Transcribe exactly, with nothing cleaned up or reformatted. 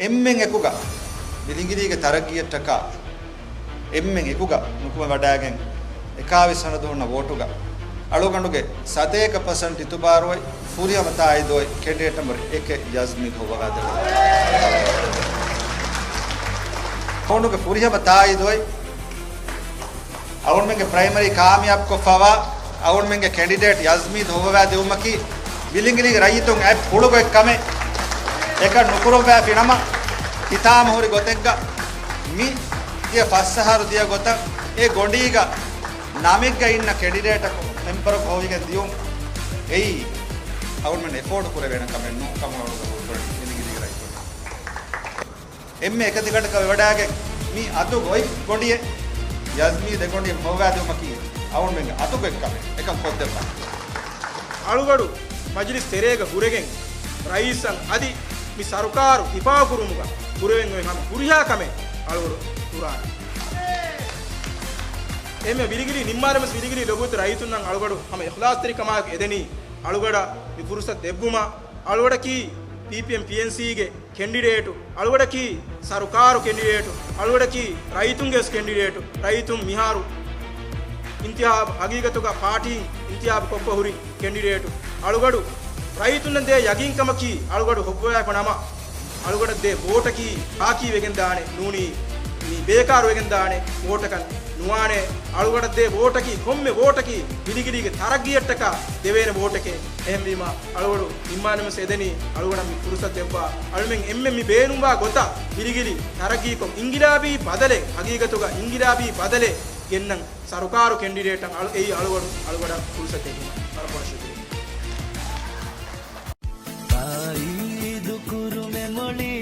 އެންމެން އެކުގަ ވިލިނގިރީގެ ތަރައްގީއަށްޓަކާ އެންމެން އެކުގަ ނުކުމެވަޑައިގެން އެކާވީސް ހަނަދޫންނަށް ވޯޓުގަ އަޅުގަނޑުގެ ސަތޭކަ ޕަސެންޓް އިތުބާރު އޮތް ފުރިހަމަ ތާއީދު އޮތް ކެންޑިޑޭޓް ނަމްބަރު އެކެއް ޔަޒްމީ ދޮއްވަވާދެއްވުން. އަޅުގަނޑުގެ ފުރިހަމަ ތާއީދު އޮތް އަޅުގަނޑުމެންގެ ޕްރައިމަރީ ކާމިޔާބުކޮށްފަވާ އަޅުގަނޑުމެންގެ ކެންޑިޑޭޓް ޔަޒްމީ ދޮއްވަވާ ދެއްވުމަކީ ވިލިނގިރީގެ ރައްޔިތުން އަތް ފުޅުގޮތް ކަމެއް. އެކަން ނުކުރައްވާފި ނަމަ، ހިތާމަހުރި ގޮތެއްގަ މި ދިޔަ ފަސް އަހަރު ދިޔަ ގޮތަށް އެ ގޮނޑީގަ ނަމެއްގަ އިންނަ ކެންޑިޑޭޓަކު މެމްބަރަކު ހޮވިގެން ދިޔުން. އެއީ އަޅުގަނޑުމެން އެފޯޑް ކުރެވޭނެ ކަމެއް ނޫން ކަމަށް އަޅުގަނޑު ވިލިނގިރީގެ ރައްޔިތުން އެންމެ އެކަތިގަނޑަކަށް ވެވަޑައިގެން މި އަތު ގޮތް ގޮނޑިއެއް ޔަޒްމީ ދެގޮނޑިއެއް ހޮވާދިއުމަކީ އަޅުގަނޑުމެންގެ އަތުގޮތް ކަމެއް. އެކަން ކޮށްދެއްވާ. އަޅުގަޑު މަޖިލިސް ތެރޭގަ ހުރެގެން ރައީސަށް އަދި މި ސަރުކާރު ހިފާކުރުމުގަ ކުރެވެން އޮތް ހަމަ ހުރިހާ ކަމެއް އަޅުގަޑު ކުރާނެ. އެހެންވެ ވިލިގިރީ ނިންމާލަމަސް ވިލިގިރީ ލޮބުވެތި ރައްޔިތުންނަށް އަޅުގަޑު ހަމަ އިޚްލާޞްތެރިކަމާއެކު އެދެނީ އަޅުގަޑަށް މި ފުރުސަތު ދެއްވުމަށް. އަޅުގަޑަކީ ޕީޕީއެމް ޕީއެންސީގެ ކެންޑިޑޭޓު، އަޅުގަޑަކީ ސަރުކާރު ކެންޑިޑޭޓު، އަޅުގަޑަކީ ރައްޔިތުންގެ ވެސް ކެންޑިޑޭޓު. ރައްޔިތުން މިހާރު އިންތިހާބު ހަގީގަތުގަ ޕާޓީން އިންތިހާބު ކޮށްފަ ހުރި ކެންޑިޑޭޓު. އަޅުގަޑު ރައްޔިތުންނަށް ދޭ ޔަގީންކަމަކީ އަޅުގަޑު ހޮއްވަވާފަ ނަމަ، އަޅުގަޑަށް ދޭ ވޯޓަކީ ހާކީ ވެގެން ދާނެ ނޫނީ، މީ ބޭކާރު ވެގެން ދާނެ ވޯޓަކަށް ނުވާނެ. އަޅުގަޑަށް ދޭ ވޯޓަކީ ކޮންމެ ވޯޓަކީ ވިލިގިރީގެ ތަރައްގީއަށްޓަކާ ދެވޭނެ ވޯޓެކޭ. އެހެންވީމަ، އަޅުގަޑު ނިންމާލަމަސް އެދެނީ އަޅުގަޑަށް މި ފުރުސަތު ދެއްވާ. އަޅުމެން އެންމެން މި ބޭނުންވާ ގޮތަށް ވިލިގިރި ތަރައްގީކޮށް، އިންގިލާބީ ބަދަލެއް، ހަގީގަތުގަ އިންގިލާބީ ބަދަލެއް ގެންނަން ސަރުކާރު ކެންޑިޑޭޓަށް އަޅު-، އެއީ އަޅުގަޑު، އަޅުގަޑަށް ފުރުސަތެއް. ވަރަށް ބޮޑަށް ޝުކުރިއްޔާ. ތާއީދު ކުރުމެއް މޮޅީ